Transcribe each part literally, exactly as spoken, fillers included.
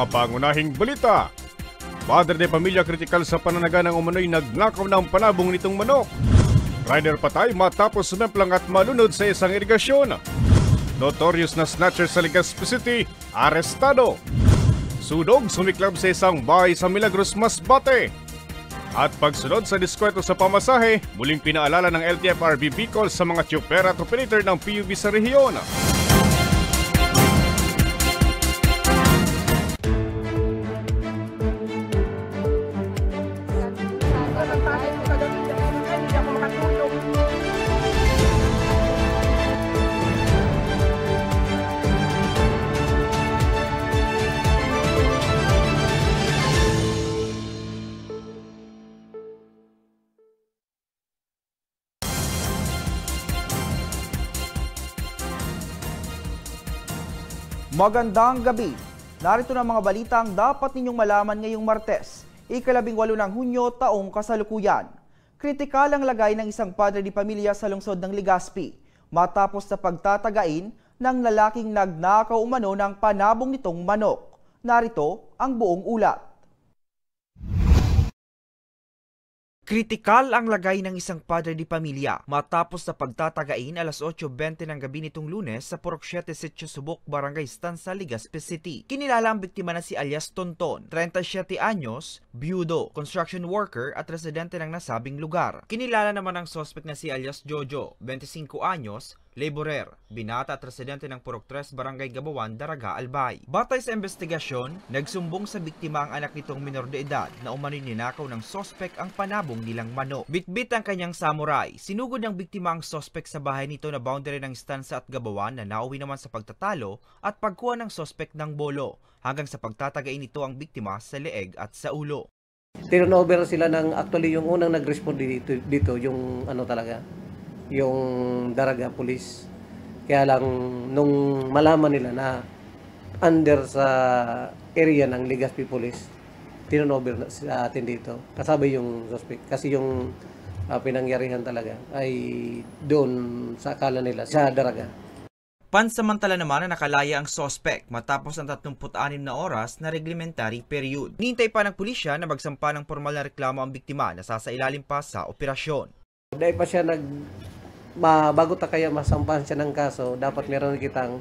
Pangunahing balita, padre de pamilya kritikal sa pananagan ng umano'y nagnakaw ng panabong nitong manok. Rider patay matapos sumemplang at malunod sa isang irigasyon. Notorious na snatcher sa Legazpi City, arestado. Sunog, sumiklab sa isang bahay sa Milagros, Masbate. At pagsunod sa diskwento sa pamasahe, muling pinaalala ng L T F R B Bicol sa mga tsuper at operator ng P U B sa rehiyon. Magandang gabi. Narito na ang mga balitang dapat ninyong malaman ngayong Martes, ikalabing walo ng Hunyo, taong kasalukuyan. Kritikal ang lagay ng isang padre de pamilya sa lungsod ng Legazpi, matapos na pagtatagain ng lalaking nagnakaw umano ng panabong nitong manok. Narito ang buong ulat. Kritikal ang lagay ng isang padre de pamilya matapos na pagtatagain alas otso bente ng gabi nitong Lunes sa Purok Siete, Sitio Subok, Barangay Stanza, Legazpi City. Kinilala ang biktima na si alias Tonton, treinta y siete anyos, byudo, construction worker at residente ng nasabing lugar. Kinilala naman ang suspek na si alias Jojo, bente singko anyos, laborer, binata at residente ng Purok Tres, Barangay Gabawan, Daraga, Albay. Batay sa imbestigasyon, nagsumbong sa biktima ang anak nitong minor de edad na umano'y ninakaw ng suspek ang panabong nilang manok. Bitbit ang kanyang samurai. Sinugod ng biktima ang suspek sa bahay nito na boundary ng Stanza at Gabawan na nauwi naman sa pagtatalo at pagkuha ng suspek ng bolo, hanggang sa pagtatagain nito ang biktima sa leeg at sa ulo. Turnover sila ng, actually, yung unang nag-respond dito, dito, yung ano talaga, yung Daraga Police. Kaya lang, nung malaman nila na under sa area ng Legazpi Police, turnover na sa atin dito. Kasabay yung suspect. Kasi yung, ah, pinangyarihan talaga ay doon sa akala nila, sa Daraga. Pansamantala naman na nakalaya ang suspek matapos ang tatlumpu't anim na oras na reglementary period. Hinihintay pa ng pulisya na magsampa ng pormal na reklamo ang biktima na sasailalim pa sa operasyon. Dai pa siya nag-, ma-, bago ta kaya masampahan siya ng kaso, dapat meron kitang,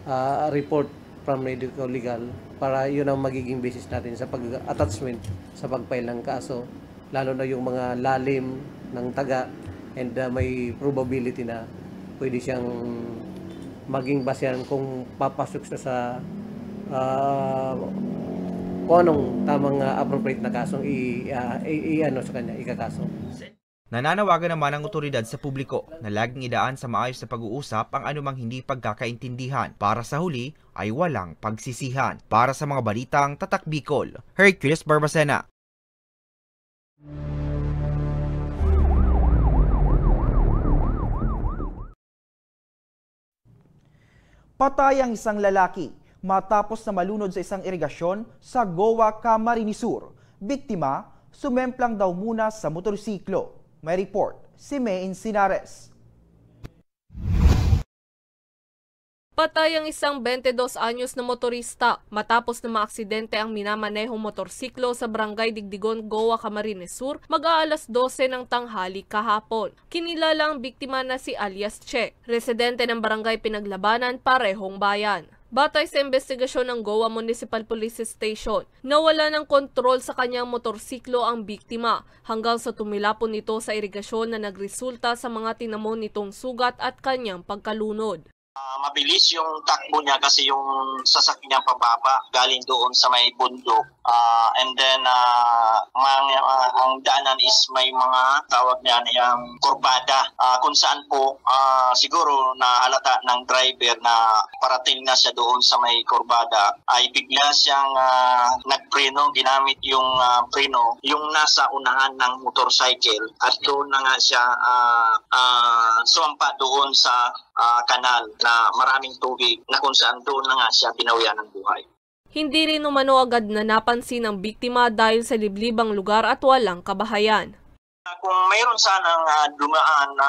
ah, report from medico-legal para yun ang magiging basis natin sa pag-attachment sa pag-file ng kaso. Lalo na yung mga lalim ng taga and, ah, may probability na pwede siyang maging basehan kung papasok siya sa, ah, kung anong tamang, ah, appropriate na kasong i-, ah, i-, i-ano sa kanya, ikakaso. Nananawagan naman ang otoridad sa publiko na laging idaan sa maayos na pag-uusap ang anumang hindi pagkakaintindihan, para sa huli ay walang pagsisihan. Para sa mga balitang Tatak Bicol, Hercules Barbacena. Patay ang isang lalaki matapos na malunod sa isang irigasyon sa Goa, Camarines Sur. Biktima, sumemplang daw muna sa motorsiklo. May report si May Encinares. Patay ang isang bente dos anyos na motorista matapos na maaksidente ang minamanehong motorsiklo sa Barangay Digdigon, Goa, Camarines Sur, mag-aalas dose ng tanghali kahapon. Kinilala ang biktima na si alias Che, residente ng Barangay Pinaglabanan, parehong bayan. Batay sa imbestigasyon ng Goa Municipal Police Station, nawala ng kontrol sa kanyang motorsiklo ang biktima hanggang sa tumilapon ito sa irigasyon na nagresulta sa mga tinamo nitong sugat at kanyang pagkalunod. Ah, mabilis yung takbo niya kasi yung sasakyan niya pababa galing doon sa may bundok. Ah, and then, ah, mga, ah, ang daanan is may mga tawag niya na yung kurbada. Ah, kung saan po, ah, siguro nahalata ng driver na parating na siya doon sa may kurbada, ay bigla siyang, ah, nagpreno, ginamit yung, ah, preno, yung nasa unahan ng motorcycle, at doon na nga siya, ah, ah, sumampa doon sa, ah, kanal na maraming tubig, na kung saan doon na nga siya binawian ng buhay. Hindi rin umano agad na napansin ang biktima dahil sa liblibang lugar at walang kabahayan. Kung mayroon sanang, ah, dumaan na,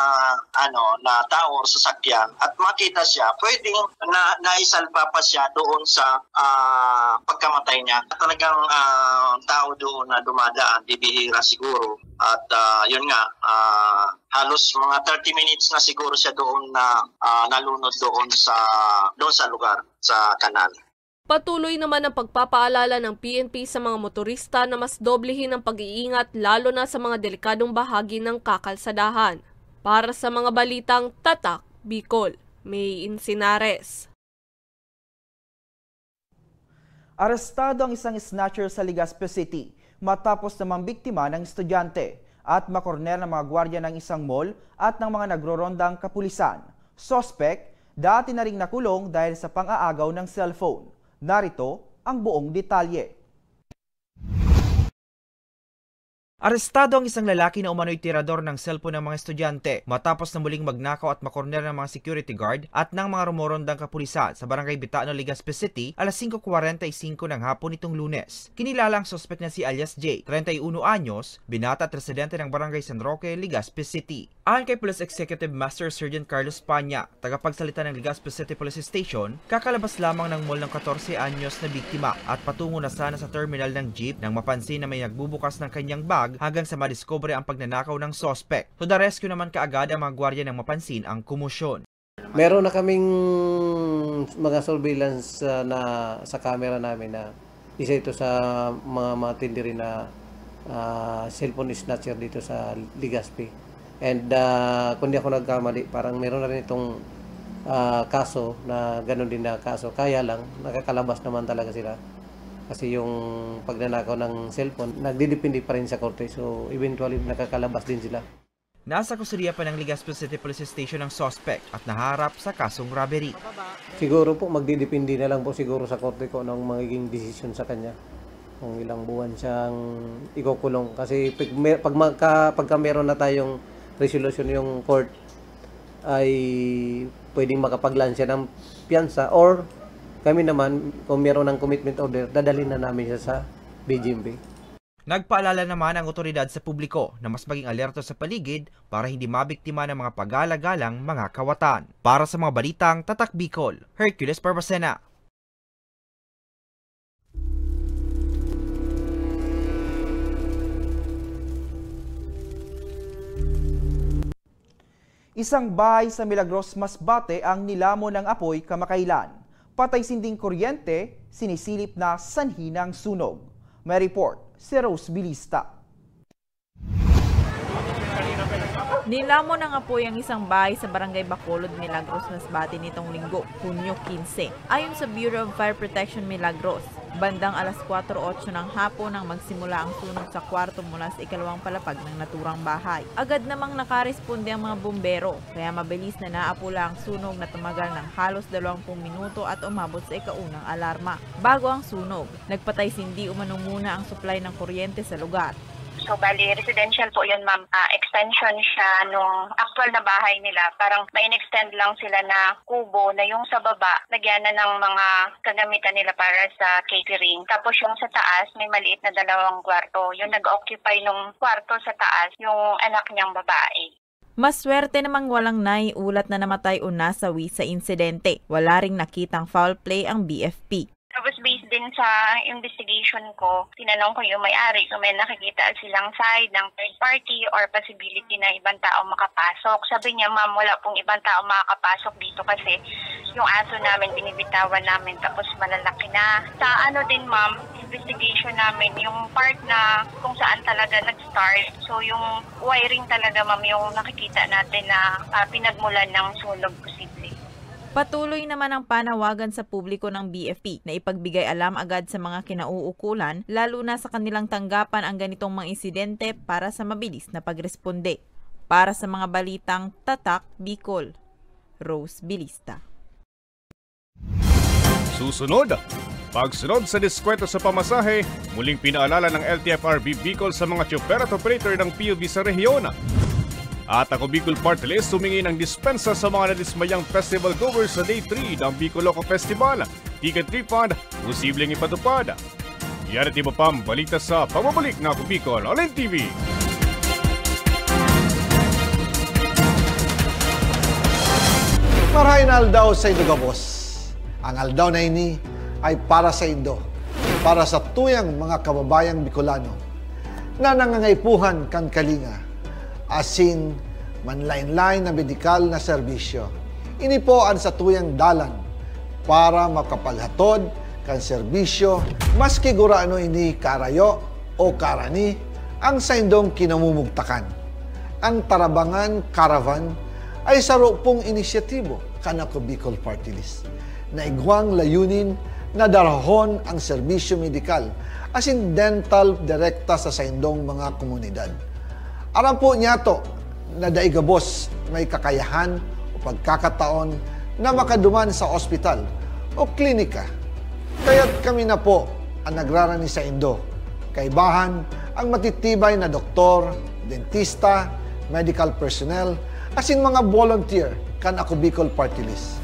ano, na tao o sasakyan at makita siya, pwedeng na, naisalba pa siya doon sa, ah, pagkamatay niya. Talagang, ah, tao doon na dumadaan, bibihira siguro. At, ah, yun nga, ah, halos mga thirty minutes na siguro siya doon na, ah, nalunod doon sa, doon sa lugar, sa kanal. Patuloy naman ang pagpapaalala ng P N P sa mga motorista na mas doblehin ang pag-iingat, lalo na sa mga delikadong bahagi ng kakalsadahan. Para sa mga balitang Tatak Bicol, May Insinares. Arestado ang isang snatcher sa Legazpi City matapos na mambiktima ng estudyante at makorner ng mga gwardiya ng isang mall at ng mga nagrorondang kapulisan. Suspek, dati na ring nakulong dahil sa pang-aagaw ng cellphone. Narito ang buong detalye. Arestado ang isang lalaki na umano'y tirador ng cellphone ng mga estudyante matapos na muling magnakaw at makorner ng mga security guard at ng mga rumorondang kapulisan sa Barangay Bitano, Legazpi City, alas singko kwarenta y singko ng hapon nitong Lunes. Kinilala ang suspek na si alias J, treinta y uno anyos, binata at residente ng Barangay San Roque, Legazpi City. Ayon kay Police Executive Master Sergeant Carlos Paña, tagapagsalita ng Legazpi City Police Station, kakalabas lamang ng mall ng katorse anyos na biktima at patungo na sana sa terminal ng jeep nang mapansin na may nagbubukas ng kanyang bag hanggang sa madiskubre ang pagnanakaw ng suspek. To the rescue naman kaagad ang mga gwardiya nang mapansin ang komosyon. Meron na kaming mga surveillance, ah, na sa camera namin na isa ito sa mga, mga tindiri na, ah, cellphone snatcher dito sa Legazpi. And, ah, kung di ako nagkamali, parang meron na rin itong, ah, kaso na ganun din na kaso. Kaya lang, nakakalabas naman talaga sila. Kasi yung pagnanakaw ng cellphone, nagdidepende pa rin sa korte. So, eventually, nakakalabas din sila. Nasa kustodiya pa ng Legazpi City Police Station ang suspek at naharap sa kasong robbery. Siguro po, magdidepende na lang po siguro sa korte kung anong magiging desisyon sa kanya. Kung ilang buwan siyang ikukulong. Kasi pag, may- pag magka, pagka meron na tayong resolusyon yung court, ay pwedeng makapag-land siya ng piyansa, or kami naman, kung meron ng commitment order, dadalhin na namin siya sa B G M P. Nagpaalala naman ang otoridad sa publiko na mas maging alerto sa paligid para hindi mabiktima ng mga pagala-galang mga kawatan. Para sa mga balitang Tatak Bicol, Hercules Barbacena. Isang bahay sa Milagros, Masbate ang nilamon ng apoy kamakailan. Patay sinding kuryente, sinisilip na sanhi ng sunog. May report si Rose Bilista. Nilamon ng apoy ang isang bahay sa Barangay Bacolod, Milagros, Masbate nitong Linggo, Hunyo quince. Ayon sa Bureau of Fire Protection Milagros, bandang alas kwatro otso ng hapon nang magsimula ang sunog sa kwarto mula sa ikalawang palapag ng naturang bahay. Agad namang nakaresponde ang mga bumbero, kaya mabilis na naapula ang sunog na tumagal ng halos dalawang pung minuto at umabot sa ikaunang alarma. Bago ang sunog, nagpatay sindi umano muna ang supply ng kuryente sa lugar. So, bali, residential po yun, ma'am. Ah, extension siya nung actual na bahay nila. Parang may in-extend lang sila na kubo na yung sa baba, lagyan na ng mga kagamitan nila para sa catering. Tapos yung sa taas, may maliit na dalawang kwarto. Yung nag-occupy nung kwarto sa taas, yung anak niyang babae. Maswerte namang walang naiulat na namatay o nasawi sa insidente. Wala ring nakitang foul play ang B F P. Tapos, based din sa investigation ko, tinanong ko yung may-ari kung may nakikita silang side ng third party or possibility na ibang tao makapasok. Sabi niya, "Ma'am, wala pong ibang tao makakapasok dito kasi yung aso namin binibitawan namin, tapos malalaki na." Sa ano din, ma'am, investigation namin, yung part na kung saan talaga nag-start. So, yung wiring talaga, ma'am, yung nakikita natin na, ah, pinagmulan ng sunog posible. Patuloy naman ang panawagan sa publiko ng B F P na ipagbigay alam agad sa mga kinauukulan, lalo na sa kanilang tanggapan ang ganitong mga insidente para sa mabilis na pagresponde. Para sa mga balitang Tatak Bicol, Rose Bilista. Susunod, pagsunod sa diskwento sa pamasahe, muling pinaalala ng L T F R B Bicol sa mga tsuper at operator ng P U V sa rehiyon. At Ako Bicol Party List humingi ng dispensa sa mga nadismayang festival goers sa Day three ng Bicol Loco Festival. Ticket refund, posibleng ipatupad. Yan at iba pang balita sa pagbabalik ng Ako Bicol Online T V. Marahay na aldaw saindo gabos. Ang aldaw na ini ay para saindo, para sa tuyang mga kababayang Bicolano na nangangaipuhan kan kalinga, asin manlaen-laen na medikal na serbisyo. Ini po an satuyang dalan para makapaghatod kan serbisyo, maski gurano ini karayo o karani ang saindong kinamumugtakan. Ang Tarabangan Caravan ay saro pong inisyatibo kan Ako Bicol Party List na igwang layunin na darahon ang serbisyo medikal asin dental direkta sa saindong mga komunidad. Aram po niyato na dai gabos may kakayahan o pagkakataon na makaduman sa ospital o klinika. Kaya't kami na po ang nagrarani saindo. Kaibahan ang matitibay na doktor, dentista, medical personnel, asin mga volunteer kan Ako Bicol Party List.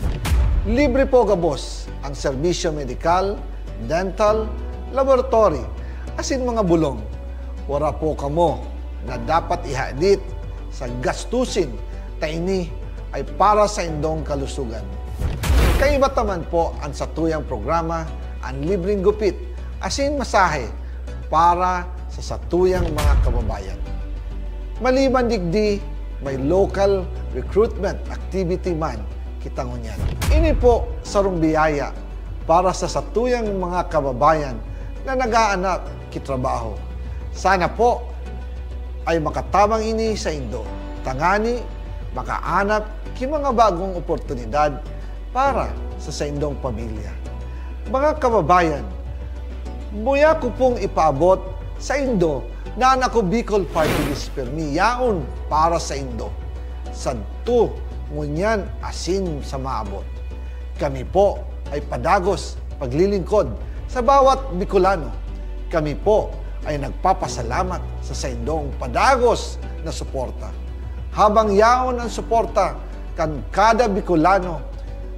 Libre po gabos ang serbisyo medikal, dental, laboratory, asin mga bulong. Wara po kamo na dapat ihadit sa gastusin ta ini ay para saindong kalusugan. Kaiba ta man po an satuyang programa, an libreng gupit asin masahe para sa satuyang mga kababayan. Maliban digdi, may local recruitment activity man kita ngunyan. Ini po sarong biyaya para sa satuyang mga kababayan na nag-aanap ki trabaho. Sana po ay makatabang ini saindo, tangani makaanap ki mga bagong oportunidad para sa saindong pamilya. Mga kababayan, muya ko pong ipaabot saindo na an Ako Bicol Party List pirmi yaon para saindo, sadto, ngunyan asin sa maabot. Kami po ay padagos paglilingkod sa bawat Bicolano. Kami po ay nagpapasalamat sa saindong padagos na suporta. Habang yaon an suporta kan kada Bicolano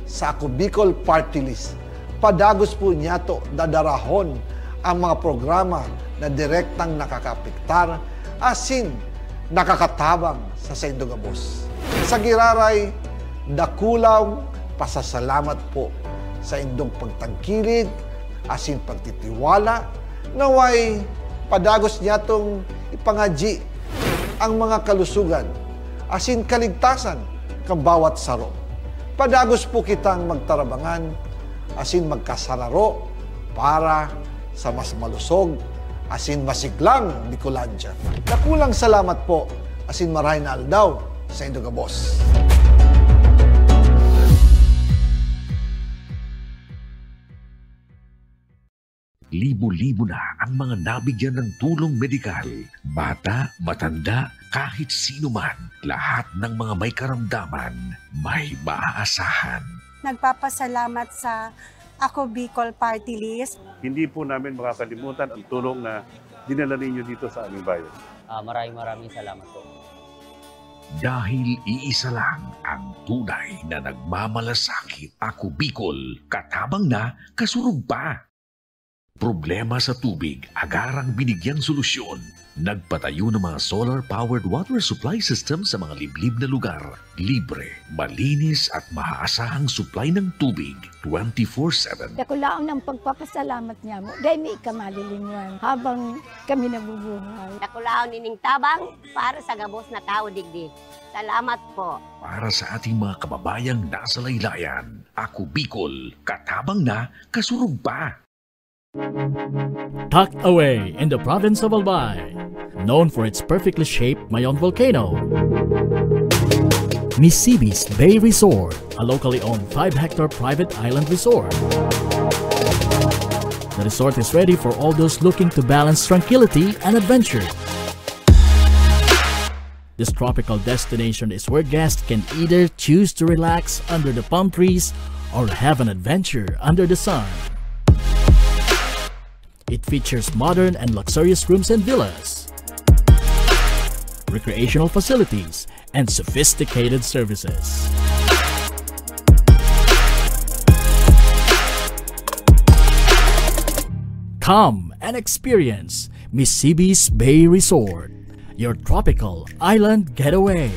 sa Ako Bicol Party List, padagos po niyato dadarahon ang mga programa na direktang nakakaapektar asin nakakatabang sa saindong gabos. Sa giraray, dakulang pasasalamat po sa indong pagtangkilik asin pagtitiwala. Naway padagos niyatong ipangadyi ang mga kalusugan asin kaligtasan kan bawat saro. Padagos po kitang magtarabangan asin magkasararo para sa mas malusog asin masiglang Bicolandia. Dakulang salamat po asin marahay na aldaw saindo gabos. Libo-libo na ang mga nabigyan ng tulong medikal. Bata, matanda, kahit sino man, lahat ng mga may karamdaman, may maaasahan. Nagpapasalamat sa Ako Bicol Party List. Hindi po namin makakalimutan ang tulong na dinala ninyo dito sa aming bayan. Ah, maraming, maraming salamat po. Dahil iisa lang ang tunay na nagmamalasakit, Ako Bicol, katabang na, kasurog pa. Problema sa tubig, agarang binigyang solusyon. Nagpatayo ng mga solar-powered water supply system sa mga liblib na lugar. Libre, malinis at maaasahang supply ng tubig twenty-four seven. Dakulaon ang pagpapasalamat niamo, dai mi ika malilinwan habang kami nabubuhay. Dakulaon ining tabang para sa gabos na tawo digdi. Salamat po. Para sa ating mga kababayang nasa laylayan, Ako Bicol, katabang na, kasurog pa. Tucked away in the province of Albay, known for its perfectly shaped Mayon volcano, Misibis Bay Resort, a locally owned five-hectare private island resort. The resort is ready for all those looking to balance tranquility and adventure. This tropical destination is where guests can either choose to relax under the palm trees or have an adventure under the sun. It features modern and luxurious rooms and villas, recreational facilities, and sophisticated services. Come and experience Misibis Bay Resort, your tropical island getaway.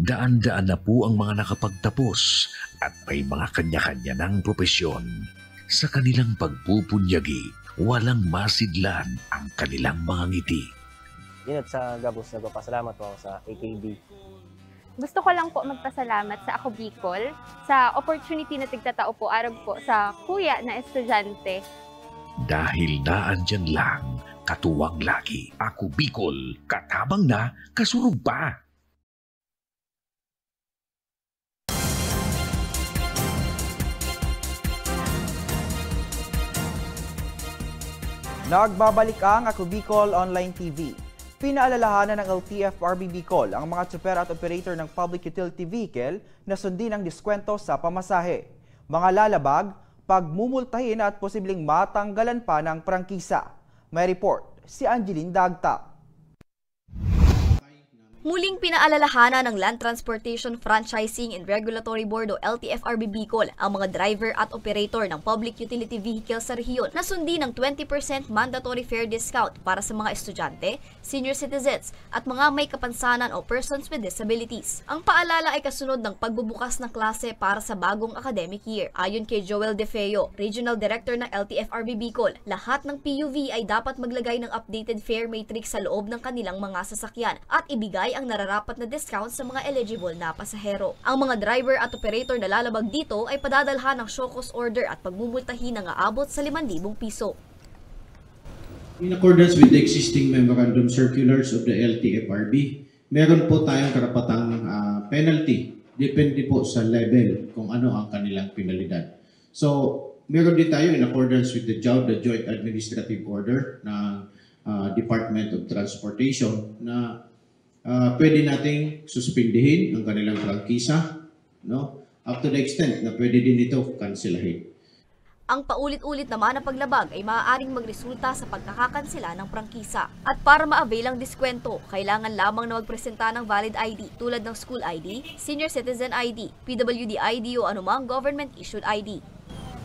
Daan-daan na po ang mga nakapagtapos at may mga kanya-kanya ng propesyon. Sa kanilang pagpupunyagi, walang masidlan ang kanilang mga ngiti. Yun, at sa gabos, nagpapasalamat po ako sa A K B. Gusto ko lang po magpasalamat sa Ako Bicol sa opportunity na tigtatao po arog po sa kuya na estudyante. Dahil naandyan lang, katuwang lagi. Ako Bicol, katabang na, kasurog pa. Nagbabalik ang Ako Bicol Online T V. Pinaalalahanan ng L T F R B Bicol ang mga tsuper at operator ng public utility vehicle na sundin ang diskwento sa pamasahe. Mga lalabag, pagmumultahin at posibleng matanggalan pa ng prangkisa. May report si Angeline Dagta. Muling pinaalalahanan ng Land Transportation Franchising and Regulatory Board o L T F R B Bicol ang mga driver at operator ng public utility vehicle sa rehiyon na sundin ang twenty percent mandatory fare discount para sa mga estudyante, senior citizens, at mga may kapansanan o persons with disabilities. Ang paalala ay kasunod ng pagbubukas ng klase para sa bagong academic year. Ayon kay Joel De Feo, Regional Director ng L T F R B Bicol, lahat ng P U V ay dapat maglagay ng updated fare matrix sa loob ng kanilang mga sasakyan at ibigay ang nararapat na discount sa mga eligible na pasahero. Ang mga driver at operator na lalabag dito ay padadalhan ng show cause order at pagmumultahin na aabot sa limang libong piso. In accordance with the existing memorandum circulars of the L T F R B, meron po tayong karapatang ah, penalty. Depende po sa level kung ano ang kanilang penalidad. So, meron din tayo in accordance with the JAO, the Joint Administrative Order ng ah, Department of Transportation na ah, pwede nating suspindihin ang kanilang prangkisa, no? Up to the extent na pwede din ito kanselahin. Ang paulit-ulit naman na paglabag ay maaaring magresulta sa pagkakakansela ng prangkisa. At para ma-avail ang diskwento, kailangan lamang na magpresenta ng valid I D tulad ng school I D, senior citizen I D, P W D I D o anumang government-issued I D.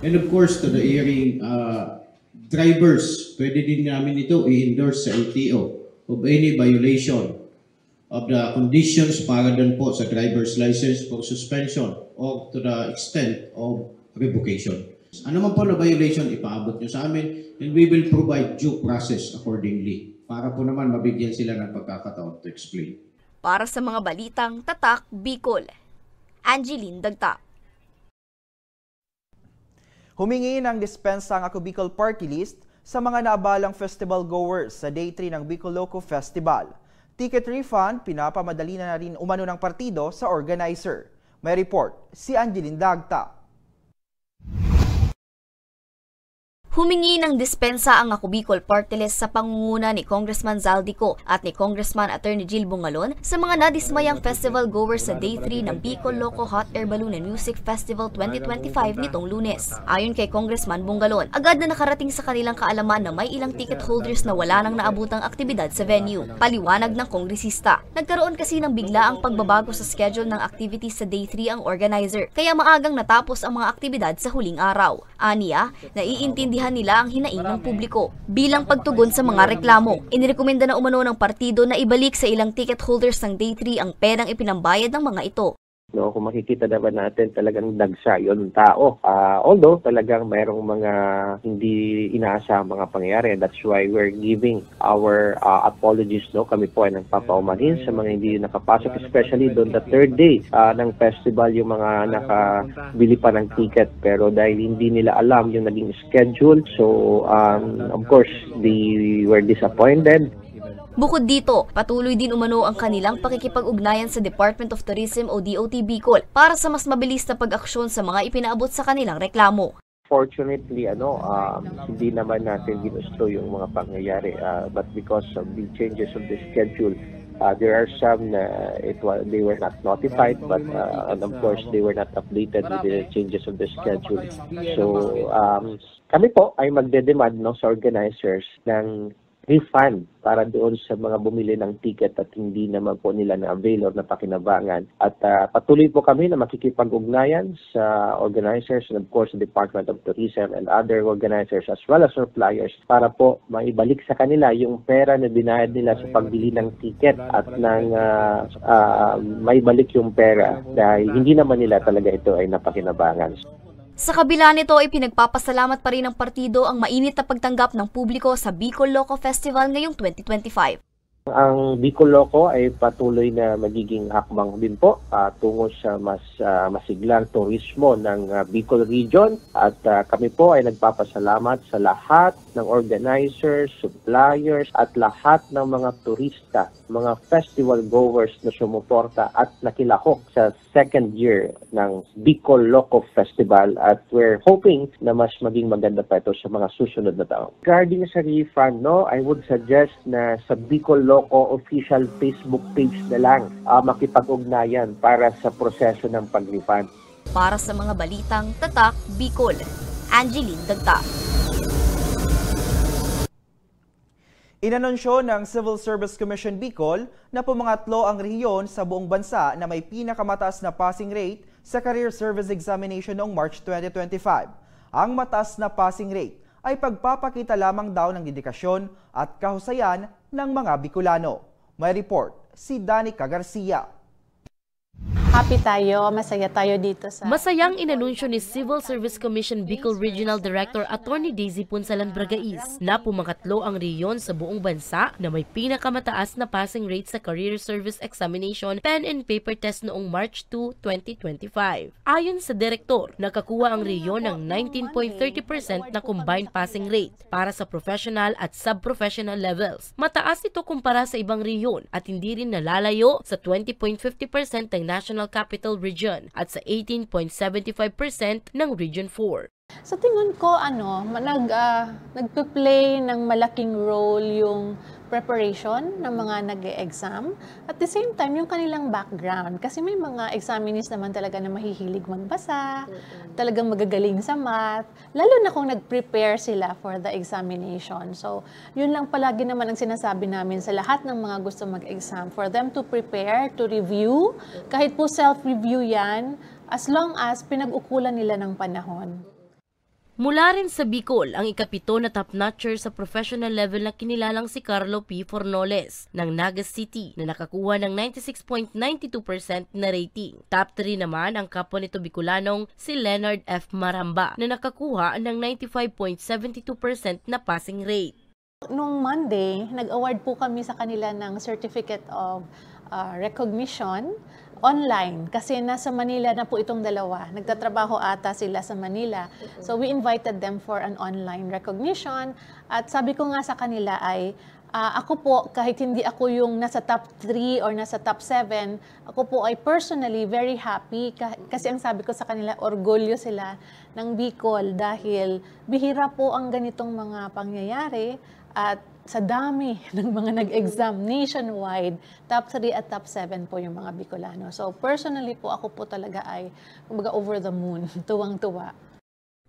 And of course, to the erring uh, drivers, pwede din namin ito i-endorse sa L T O of any violation of the conditions para dun po sa driver's license for suspension or to the extent of revocation. Ano man po na violation, ipaabot nyo sa amin and we will provide due process accordingly para po naman mabigyan sila ng pagkakataon to explain. Para sa mga balitang Tatak Bicol, Angeline Dagta. Humingi ng dispensa ang Ako Bicol Party List sa mga naabalang festival goers sa Day three ng Bicol Loco Festival. Ticket refund, pinapamadali na rin umano ng partido sa organizer. May report si Angeline Dagta. Humingi ng dispensa ang Ako Bicol Party List sa pangunguna ni Congressman Zaldy Co at ni Congressman Attorney Jill Bungalon sa mga nadismayang festival goers sa Day three ng Bicol Loco Hot Air Balloon and Music Festival twenty twenty-five nitong Lunes. Ayon kay Congressman Bungalon, agad na nakarating sa kanilang kaalaman na may ilang ticket holders na wala nang naabutang aktibidad sa venue. Paliwanag ng kongresista, nagkaroon kasi ng biglaang pagbabago sa schedule ng activities sa Day three ang organizer, kaya maagang natapos ang mga aktibidad sa huling araw. Aniya, naiintindihan nila ang hinaing ng publiko. Bilang pagtugon sa mga reklamo, inirekomenda na umano ng partido na ibalik sa ilang ticket holders ng Day three ang perang ipinambayad ng mga ito. No, kung makikita naman natin, talagang dagsa yon tao. Ah, although talagang mayroong mga hindi inaasahang mga pangyayari, and that's why we're giving our ah, apologies. No, kami po ay nagpapaumanhin sa mga hindi nakapasok, especially doon the third day ah, ng festival, yung mga nakabili pa ng ticket, pero dahil hindi nila alam yung naging schedule, so um, of course they were disappointed. Bukod dito, patuloy din umano ang kanilang pakikipag-ugnayan sa Department of Tourism o D O T Bicol para sa mas mabilis na pag-aksyon sa mga ipinaabot sa kanilang reklamo. Fortunately, ano, um, hindi naman natin ginusto yung mga pangyayari, uh, but because of the changes of the schedule, uh, there are some na it was, they were not notified, but uh, and of course they were not updated with the changes of the schedule. So um, kami po ay magde-demand, no, sa organizers ng refund para doon sa mga bumili ng ticket at hindi naman po nila na-avail or napakinabangan. At, ah, patuloy po kami na makikipag-ugnayan sa organizers and of course the Department of Tourism and other organizers as well as suppliers para po maibalik sa kanila yung pera na binayad nila sa pagbili ng ticket at ng, ah, ah, maibalik yung pera dahil hindi naman nila talaga ito ay napakinabangan. Sa kabila nito, ipinagpapasalamat pa rin ng partido ang mainit na pagtanggap ng publiko sa Bicol Loco Festival ngayong twenty twenty-five. Ang Bicol Loco ay patuloy na magiging hakbang din po, ah, tungo sa mas, ah, masiglang turismo ng, ah, Bicol Region. At, ah, kami po ay nagpapasalamat sa lahat ng organizers, suppliers, at lahat ng mga turista, mga festival goers na sumuporta at nakilahok sa second year ng Bicol Loco Festival at we're hoping na mas maging maganda pa ito sa mga susunod na taon. Regarding sa refund, no, I would suggest na sa Bicol Loco official Facebook page na lang, ah, makipag-ugnayan para sa proseso ng pag-refund. Para sa mga balitang Tatak Bicol, Angeline Dagta. Inanunsyo ng Civil Service Commission Bicol na pumangatlo ang rehiyon sa buong bansa na may pinakamataas na passing rate sa Career Service Examination noong March twenty twenty-five. Ang mataas na passing rate ay pagpapakita lamang daw ng dedikasyon at kahusayan ng mga Bicolano. May report si Danica Garcia. Happy tayo, masaya tayo dito sa... Masayang inanunsyo ni Civil Service Commission Bicol Regional Director Attorney Daisy Punsalan Bragais na pumakatlo ang rehiyon sa buong bansa na may pinakamataas na passing rate sa Career Service Examination Pen and Paper Test noong March two, twenty twenty-five. Ayon sa direktor, nakakuha ang rehiyon ng nineteen point thirty percent na combined passing rate para sa professional at sub-professional levels. Mataas ito kumpara sa ibang rehiyon at hindi rin nalalayo sa twenty point fifty percent ng National Capital Region at sa eighteen point seventy five percent ng Region four. Sa tingin ko, ano, ma- nag, ah, nagpe-play ng malaking role yung preparation ng mga nag-e-exam. At the same time, yung kanilang background. Kasi may mga examinees naman talaga na mahihilig magbasa, talagang magagaling sa math, lalo na kung nag-prepare sila for the examination. So, yun lang palagi naman ang sinasabi namin sa lahat ng mga gusto mag-exam, for them to prepare, to review. Kahit po self-review yan, as long as pinag-ukulan nila ng panahon. Mula rin sa Bicol ang ikapito na top notcher sa professional level na kinilalang si Carlo P. Fornoles ng Naga City na nakakuha ng ninety six point nine two percent na rating. Top three naman ang kapwa nito Bicolanong si Leonard F. Maramba na nakakuha ng ninety five point seventy two percent na passing rate. Nung Monday, nag-award po kami sa kanila ng Certificate of uh, Recognition online kasi nasa Manila na po itong dalawa. Nagtatrabaho ata sila sa Manila. So we invited them for an online recognition. At sabi ko nga sa kanila ay, uh, ako po, kahit hindi ako yung nasa top three or nasa top seven, ako po ay personally very happy kasi ang sabi ko sa kanila, orgulyo sila ng Bicol dahil bihira po ang ganitong mga pangyayari. At sa dami ng mga nag-exam nationwide, top three at top seven po yung mga Bicolano. So personally po, ako po talaga ay kumbaga over the moon, tuwang-tuwa.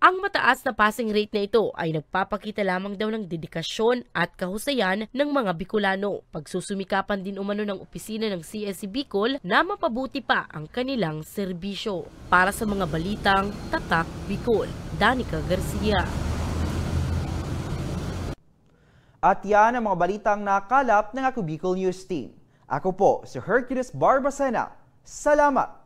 Ang mataas na passing rate na ito ay nagpapakita lamang daw ng dedikasyon at kahusayan ng mga Bicolano. Pagsusumikapan din umano ng opisina ng C S C Bicol na mapabuti pa ang kanilang serbisyo. Para sa mga balitang Tatak Bicol, Danica Garcia. At yan ang mga balitang nakalap ng Ako Bicol News Team. Ako po si Hercules Barbacena. Salamat!